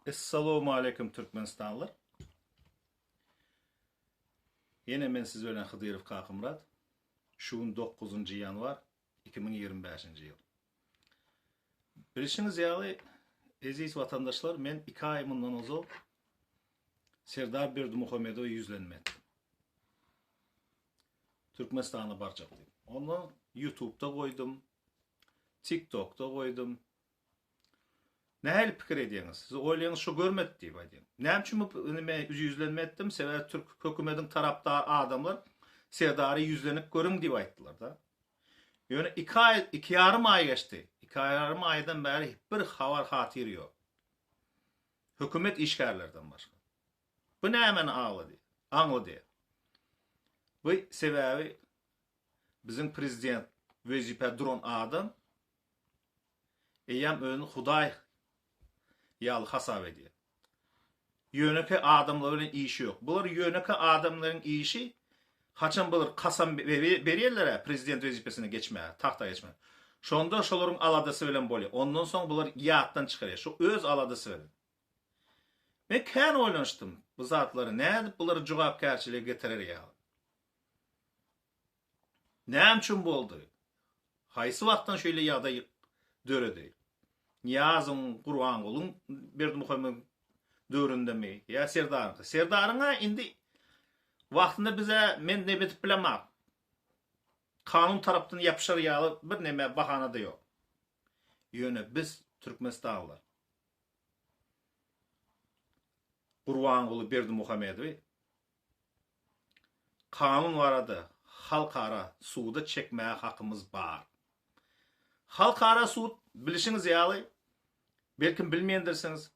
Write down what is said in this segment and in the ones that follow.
Essalowmaleýkim Türkmenistanlylar. Ýene men siz bilen Hydyrow Kakymyrat. Şu gün 9-njy ýanwar 2025-nji ýyl. Bilşiňiz ýaly, eziz watandaşlar, men 2 aý mundan ozal Serdar Berdimuhamedowa ýüzlenme etdim. Türkmenistana barjak diýip. Ondan YouTube'da goýdum, TikTok'da goýdum, Nähili pikir edýäňiz? Siz oýlaýaňyz şo görmedi diýip aýdýan. Näme üçin bu nime ýüzlenme etdim? Sebäbi türk hökümediň tarapdar adamlar Serdary ýüzlenip görüň diýip aýtdylar-da. Ýöne iki aý, iki ýarym aý geçdi. Iki ýarym aýdan bäri bir habar hatyr ýok. Hökümet işgärlerden başga. Bu nämeni aglady? Aňlady. Bu sebäbi biziň prezident wezipä duran adam Eýýäm özüni Hudaý ýaly hasap edýär. Ýönekeý adamlar bilen işi ýok. Bular ýönekeý adamlaryň işi haçan bular kasam berýärler-ä prezident wezipesine geçmäge, tagta geçmäge. Şonda şolaryň aladasy bilen bolýar. Ondan soň bular ýatdan çykarýar. Şu öz aladasy bilen. Men kän oýlanyşdym bu zatlary nädip bulary jogapkärçilige getirer ýaly. Näme üçin boldy? Haýsy wagtdan şeýle ýagdaý döredi? Nyýazowyň, Gurbangulyň, Berdimuhamedowyň döwründemi ýa Serdaryňky? Serdaryň-a indi wagtynda biz-ä men neme edip bilemok. Kanun tarapdan ýapyşar ýaly bir neme bahana-da ýok. Ýöne biz türkmenistanlylar Gurbanguly Berdimuhamedowy Kanun barada halkara suda çekmäge hakymyz bar. Halkara sud, bilişiňiz ýaly, belkim bilmeýändirsiňiz,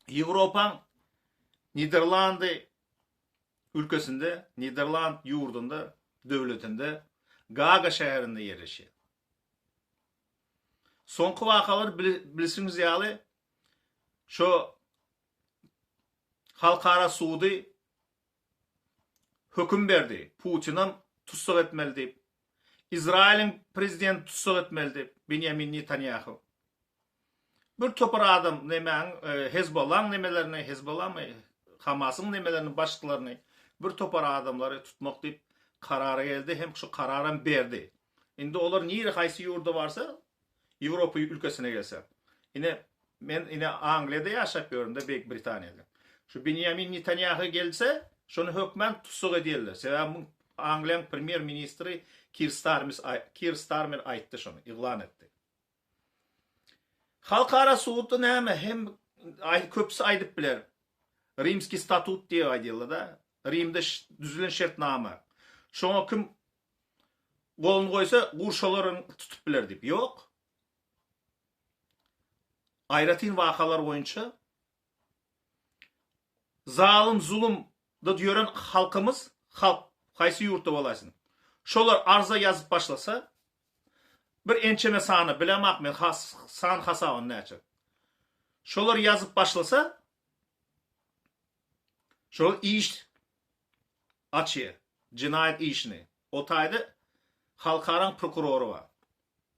Ýewropaň Niderlandy ülkesinde, Niderland ýurdunda, döwletinde, Gaaga şäherinde ýerleşýär. Soňky wakalar bilişiňiz ýaly, şo Halkara sudy höküm berdi, Putinam tussag etmeli diýip, Izraýylyň prezidenti tussag etmeli diýip, Benýamin Netanýahu. Bir topar adam nemäň, Hezbollaň nemelerini, Hezbollamy, Hamasyň nemelerini, başlyklaryny, bir topar adamlary tutmak diýip karara geldi hem şu kararam berdi. Indi olar nire haýsy ýurda barsa, Ýewropa ülkesine gelse. Ine, men ine Angliýada ýaşap ýörün-de, Beýik Britaniýada. Şu Benýamin Netanýahu gelse, şony hökmän tussag edýärler. Sebäbi muň Angliýanyň premýer-ministri Kir Starmis Kir Starmer aýtdy şony, yglan etdi. Halkara sudda näme hem köpüsi aýdyp biler. Rimskiý statut diýip aýdýarlar-da. Rimde düzülen şertnama. Şoňa kim Goluny goýsa gurşalaryň tutup biler diýip. Ýok. Aýratyn wakalar boýunça zalym zulum da ýören halkymyz, halk haýsy ýurtda bolaýsyn. Şolar arza ýazyp başlasa bir ençeme sany bilemak men has san hasabyny näçe. Şolar ýazyp başlasa şol iş açýar jenaýat işini. O taýda halkaraň prokurory bar.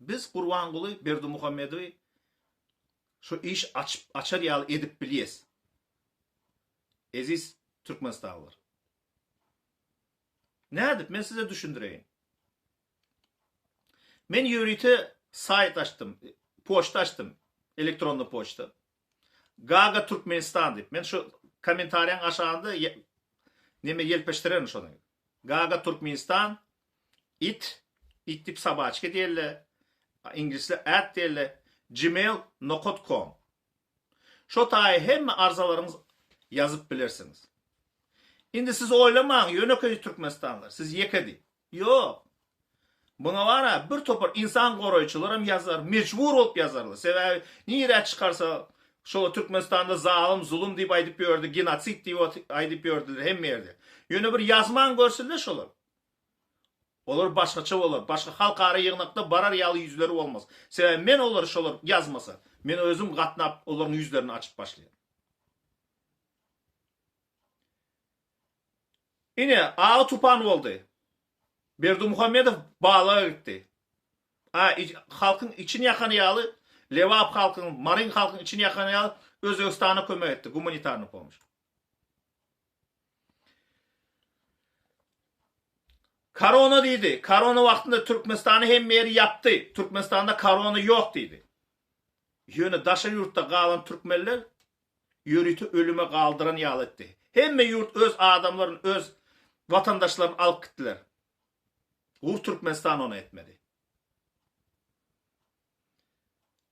Biz Gurbanguly Berdimuhamedowy şu iş açyp açar ýaly edip bilýäs. Eziz türkmenistanlylar. Nädip? Men size düşündireýin. Men ýörite saýt açdym, poçta açdym, elektronny poçta. Gaga Türkmenistan diýip. Men şu kommentariýaň aşagynda neme ýelpeşdirerin şony. Gaga Türkmenistan it it diýip sobaçka diýerler. Iňlisler at diýerler. Gmail nokat kom. Şo taýa hemme arzalaryňyz ýazyp bilersiňiz. Indi siz oýlamaň ýönekeý türkmenistanlylar siz ýeke diýip. Ýok. Muňa bar-a, bir topar ynsan goraýjylaram ýazar, mejbur bolup ýazarlar. Sebäbi nirä çykarsa, şol Türkmenistanda zalym, zulum diýip aýdyp ýördi, genosid diýip aýdyp ýördüler hemme ýerde. Ýöne bir ýazman görsünler şolar. Olar başgaça bolar, başga halkara ýygnakda barar ýaly ýüzleri bolmaz. Sebäbi men olary şolar ýazmasa, men özüm gatnap olaryň ýüzlerini açyp başlaýan. Ine, agy tupan boldy. Berdimuhamedow balyga gitdi. A, halkyň içini ýakany ýaly, Lebap halkynyň, Maryň halkynyň içini ýakany ýaly, Özbegistana kömek etdi, gumanitarny pomoş. Korona diýdi. Korona wagtynda Türkmenistany hemme ýeri ýapdy. Türkmenistanda korona ýok diýdi. Ýöne daşary ýurtda galan türkmenler ýörite ölüme galdyran ýaly etdi. Hemme ýurt öz adamlaryny, öz watandaşlaryny alyp gitdiler. Gur Türkmenistan ony etmedi.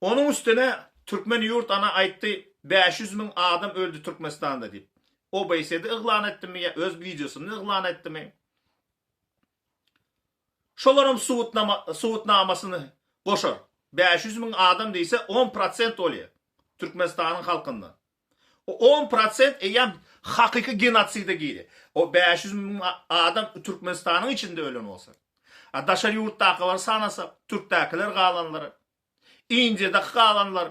Onuň üstüne türkmen ýurt ana aýtdy 500 müň adam öldi Türkmenistanda diýip. OBSE-de yglan etdimi ýa öz wideosynda yglan etdimi? Şolaram subutnama subutnamasyny goşar. 500 müň adam diýse on prosent bolýar Türkmenistanyň halkynda. O on prosent eýýäm hakyky genoside girýär. O 500 müň adam Türkmenistanyň içinde ölen bolsa. A daşary ýurtdakylary sanasak, türkdäkiler galanlary, Indiýadaky galanlar,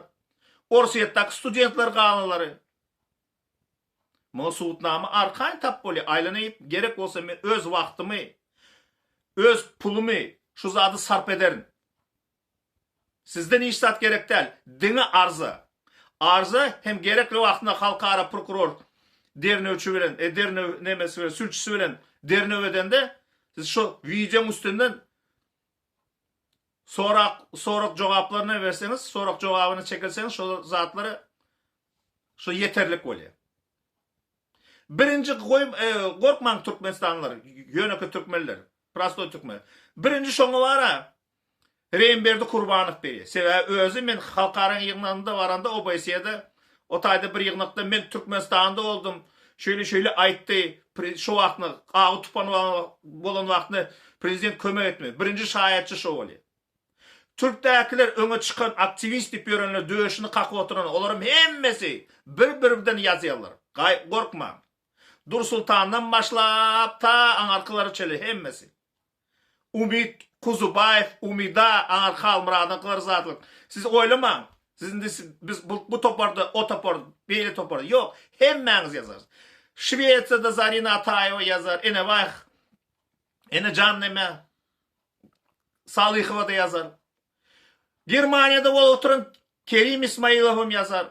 Orsýetdäki studentler galanlary. Muňa subutnama arkaýyn tap bolýar. Aýlanaýyp, gerek bolsa men öz wagtymy, öz pulumy şu zady sarp ederin. Sizden hiç zat gerek däl. Diňe arza. Arza hem gerekli wagtynda halkara prokuror dernewçi bilen, e, dernew nemesi bilen, sülçüsi bilen dernew edende siz şo wideoň üstünden Sorag sorag jogaplaryny berseňiz, sorag jogabyny çekilseňiz şol zatlary şo ýeterlik bolýar. Birinji goý e, gorkmaň türkmenistanlylar, ýönekeý türkmenler, prostoý türkmen. Birinji şoňa bara Reýimberdi Kurbanow berýär. Sebäbi özi men halkara ýygnagynda baranda OBSE-de o taýda bir ýygnakda men Türkmenistanda boldum. Şeýle şeýle aýtdy. Şo wagtny awy tupan bolan wagtny prezident kömek etmedi. Birinji şaýatçy şo bolýar. Türkdäkiler öňe çykan aktiwist diýip ýörenler döşüni kakyp oturan olaryň hemmesi bir birden ýazýarlar. Gaý gorkmaň. Dursultandan başlap ta aňarkylara çenli hemmesi. Umyt Kuzubaýew Umyda aňarky Halmyradyňkylar zatlyk. Siz oýlamaň. Siz indi biz bu, bu toparda, o topar, beýle topar. Ýok, hemmäňiz ýazarys. Şwesiýada Zarina Ataýewa ýazar, Enebaý Enejan neme Salyhowa-da ýazar. Germaniýada bolup oturan Kerim Ismailowam ýazar.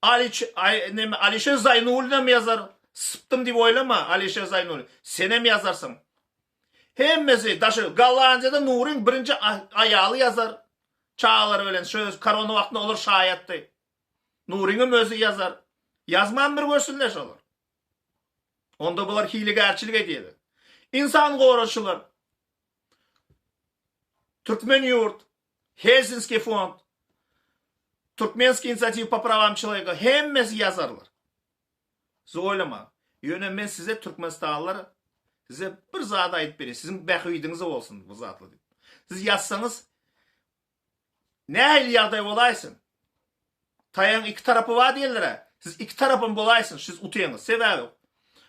Aliç, ay, neme, Alişer Zaýnullinam ýazar. Sypdym diýip oýlama, Alişer Zaýnullin. Senem ýazarsyň. Hemmesi daşy Gollandiýada Nuryň birinji aýaly ýazar. Çagalary bilen şu korona wagtynda olar şaýatdy. Nuryňam özi ýazar. Ýazman bir görsünler şolar. Onda bular hilegärçilik edýärler. Insan goraçylar. Türkmen ýurt, Helsinski fond, Türkmenskiý inisiatiwa po prawam çeloweka hemmesi ýazarlar. Siz oýlamaň. Ýöne men size türkmenistanlylar size bir zady aýdyp bereýin. Siziň bähbidiňize bolsun bu zatlar diýip. Siz ýazsaňyz nähili ýagdaý bolaýsyn? Taýagyň iki tarapy bar diýenler-ä. Siz iki tarapam bolaýsyn, siz utyňyz. Sebäbi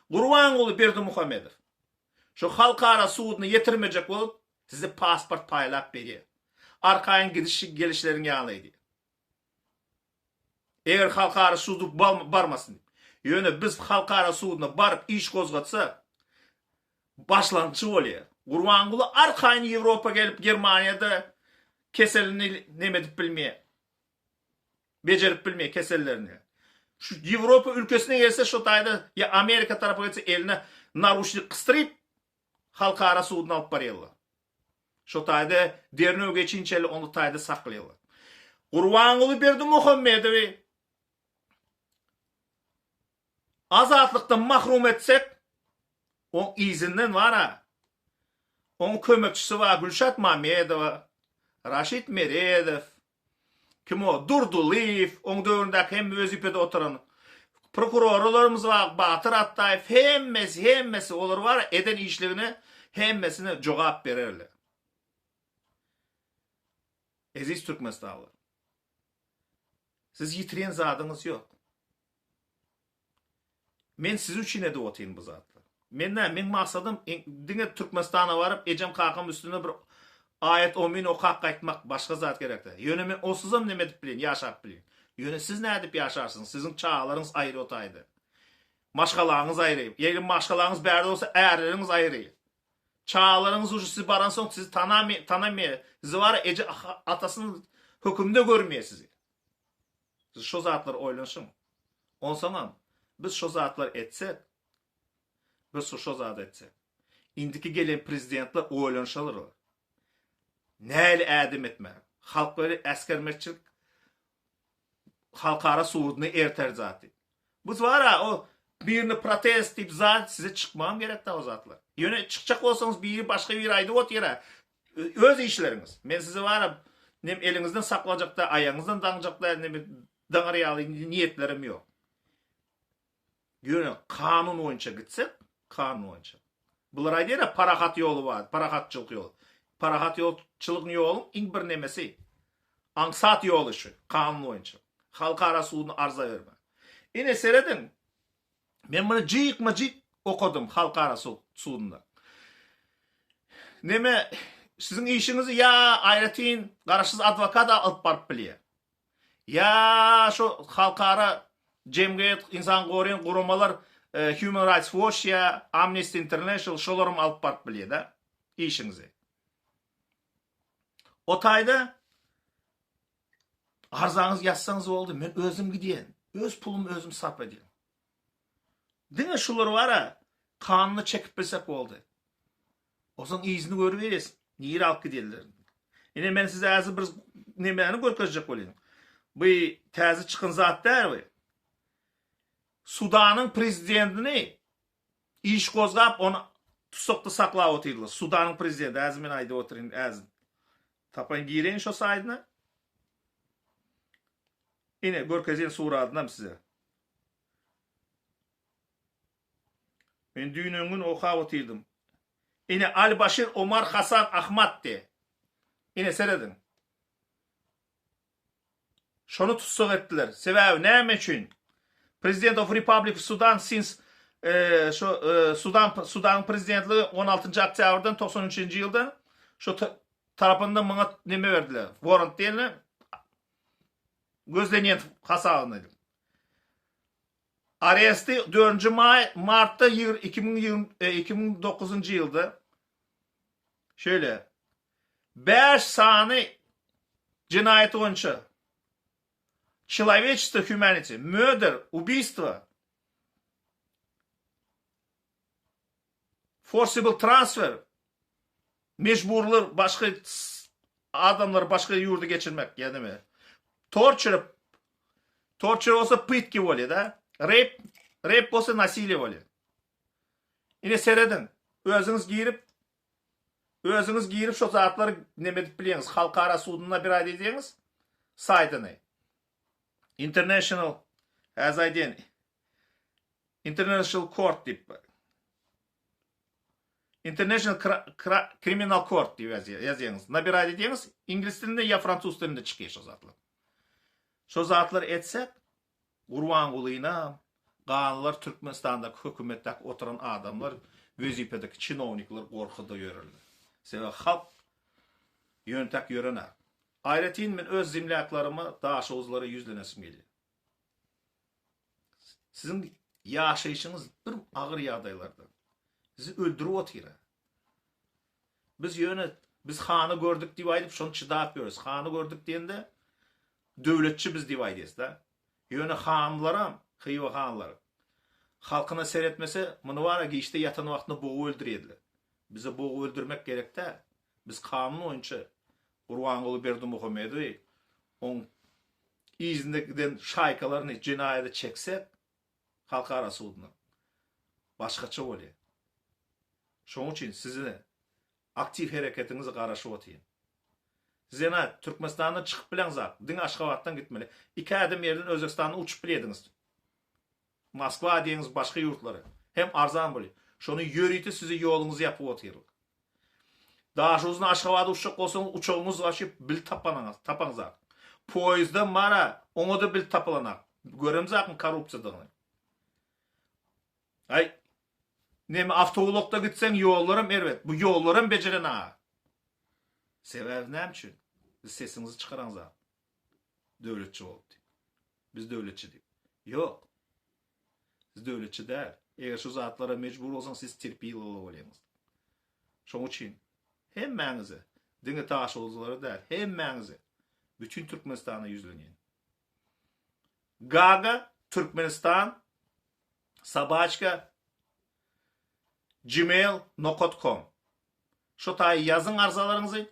Gurbanguly Berdimuhamedow şu halkara suduny ýetirmejek bolup size pasport paýlap berýär. Arkaýyn gidiş gelişleriň ýaly edýär. Eger halkara sudu barmasyn diýip. Ýöne biz halkara suduna baryp iş gozgatsak, başlangyçy bolýar. Gurbanguly arkaýyn Ýewropa gelip Germaniýada keselini neme edip bilmeýär. Bejerip bilmeýär kesellerini. Şu Ýewropa ülkesine gelse şo taýda ýa Amerika tarapa gitse eline naruçnik gysdyryp halkara suduna alyp barýarlar. Şo taýda derňew geçinçeli ony taýda saklaýarlar. Gurbanguly Berdimuhamedowy azatlykdan mahrum etsek, oň yzyndan bar-a, oň kömekçisi bar Gülşat Mamedowa, Raşid Meredow, kim o, Durdylyýew, oň döwründäki hemme wezipede oturan prokurorlarymyz bar, Batyr Atdaýew, hemmesi, hemmesi olar bar-a eden işligine hemmesine jogap bererler. Eziz türkmenistanlylar, siz ýitiren zadyňyz ýok. Men siz üçin edip otyryn bu zatlary. Men näme, meň maksadym diňe Türkmenistana baryp, ejem kakam üstünde bir aýat omyn okap gaýtmak, başga zat gerek däl. Ýöne men onsuzam neme edip bileýin, ýaşap bileýin. Ýöne siz nädip ýaşarsyňyz, siziň çagalaryňyz aýry o taýda. Maşgalaňyz aýry. Eger maşgalaňyz bärde bolsa, ärleriňiz aýry. Çagalaryňyz uje siz baransoň sizi tanamaýar, sizi bar eje atasynyň höküminde görmeýär sizi. Siz şo zatlary oýlanyşyň. Onsoňam biz şo zatlary etsek, biz şo zady etsek, indiki gelen prezidentler oýlanyşalyr. Nähili ädim etmäge? Halklary äsgermezçilik halkara suduny erter zat diýip. Bu bar-a o birini protest diýip zat size çykmagam gerek däl o zatlar. Ýöne çykjak bolsaňyz biri başga biri aýdyp otyr-a. Öz işleriňiz. Men sizi bar-a nem eliňizden saklajak däl, aýagyňyzdan daňjak däl, neme daňar ýaly niýetlerim ýok. Ýöne kanun boýunça gitsek, kanun boýunça. Bular aýdýar-a parahat ýoly bar, parahatçylyk ýoly. Parahat ýolçylygyň ýoluň iň bir nemesi, aňsat ýoly şu, kanun boýunça. Halkara suduna arza berme. Ine serediň, men muny jykma-jyk okadym halkara sudunda. Neme, siziň işiňizi ýa aýratyn garaşsyz adwokat alyp baryp bilýär. Ýa şu halkara jemgyýet, ynsan goraýan guramalar Human Rights Watch ýa Amnesty International şolaram alyp baryp bilýär-de işiňizi. O taýda arzaňyzy ýazsaňyz boldy, men özüm gidýän, öz pulumy özüm sarp edýän. Diňe şular bar-a, kanyny çekip bilsek boldy. Onsoň yzyny görüberis, nirä alyp gidýärler. Ine men size häzir bir nemäni görkezjek bolýan. Bu täze çykan zat däl bu. Sudanyň prezidentini iş gozgap, ony tussakda saklap otyrdylar. Sudanyň prezidenti, häzir men aýdyp otyryn, häzir tapaýyn gireýin şo saýdyna. Ine görkezýän suratynam size. Men düýn-öňňün okap otyrdym. Ine Al-Başir Omar Hasan Ahmad diýe. Ine serediň. Şony tussag etdiler. Sebäbi näme üçin? President of Republic of Sudan since şu Sudan Sudanyň prezidentligi 16-njy oktýabrdan 93-nji ýyldan şu tarapyndan muňa neme berdiler? Warrant diýenler gözlenýän hasabyna edip. Aresti dördünji maý martda 2009-njy ýylda şeýle bäş sany jenaýat boýunça Человечество humanity, murder, ubiýstvo, forcible transfer, Mejburly başga adamlary başga ýurda geçirmek ýa neme. Torture torture bolsa pytki bolýar da. Rape rape bolsa nasiliýe bolýar. Ine serediň. Özüňiz girip özüňiz girip şo zatlary neme edip bilýäňiz. Halkara suduna bir aýda edýäňiz saýtyny. International as aýdýan International Court diýip International Criminal Court diýip ýazýaňyz. Nabirать edýäňiz, iňlis dilinde ýa fransuz dilinde çykýar şo zatlar. Şo zatlary etsek, Gurbangulyna ganlar Türkmenistandaky hökümetdäki oturan adamlar, wezipedeki çinownikler gorkuda ýörerler. Sebäbi halk ýöntäk ýörenak. Aýratyn men öz zemlýaklaryma, daşoguzlara ýüzlenesim gelýär. Siziň ýaşaýşyňyz bir agyr ýagdaýlarda. Sizi öldürip otyr-a. Biz ýöne biz hany gördük diýip aýdyp şony çydap ýörüs. Hany gördük diýende döwletçi biz diýip aýdýas-da. Ýöne hanlaram, Hywa hanlary halkyna seretmese, muny bar-a giçde ýatan wagtynda bogup öldürýärdiler. Bize bogup öldürmek gerek däl. Biz kanun boýunça Gurbanguly Berdimuhamedowy oň yzynda giden şaýkalaryny jenaýada çeksek, halkara suduna, başgaça bolýar. Şonuň üçin size aktiw hereketiňizi garaşyp otyryn. Siz ena Türkmenistandan çykyp bileňzak, diňe Aşgabatdan gitmeli. Iki ädim ýerden Özbegistandan uçup bilýediňiz. Moskwa diýeňiz başga ýurtlara. Hem arzan bolýar. Şony ýörite size ýoluňyzy ýapyp otyrlyk. Daşoguzdan Aşgabada uçjak bolsaňyz uçagyňyz waşe bil tapanaňyz, tapaňzak. Poýezdem bar-a, oňa-da bil tapylanak. Göremzakmy korrupsiýadygyny. Aý, neme awtoulagda gitseň ýollaram erbet. Bu ýollaram bejeren-a. Sebäbi näme üçin? Siz sesiňizi çykaraňzak. Döwletçi bolup diýip. Biz döwletçi diýip. Ýok. Siz döwletçi däl. Eger şu zatlara mejbur bolsaň siz terpilowa bolýaňyz. Şoň üçin hemmäňize, diňe daşoguzlylara däl, hemmäňize, bütin Türkmenistana ýüzlenýän. Gaga Türkmenistan sobaçka gmail nokat kom. Şo taýy ýazyň arzalaryňyzy.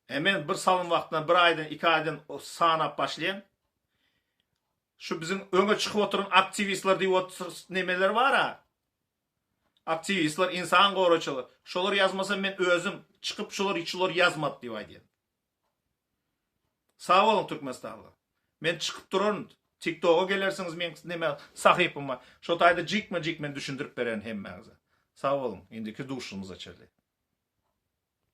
E men bir salym wagtyndan bir aýdan iki aýdan sanap başlaýan. Şu biziň öňe çykyp oturan aktiwistler diýip otur nemeler bar-a. Aktiwistler, insan goraýçylar. Şolar ýazmasa men özüm çykyp şolar şular ýazmady diýip aýdýan. Sag boluň Türkmenistanlylar. Men çykyp duraryn. TikToga gelersiňiz meň neme sahypyma. Şo taýda jikme-jik men düşündirip bererin hemmäňize. Sag boluň. Indiki duşuşygymyza çenli.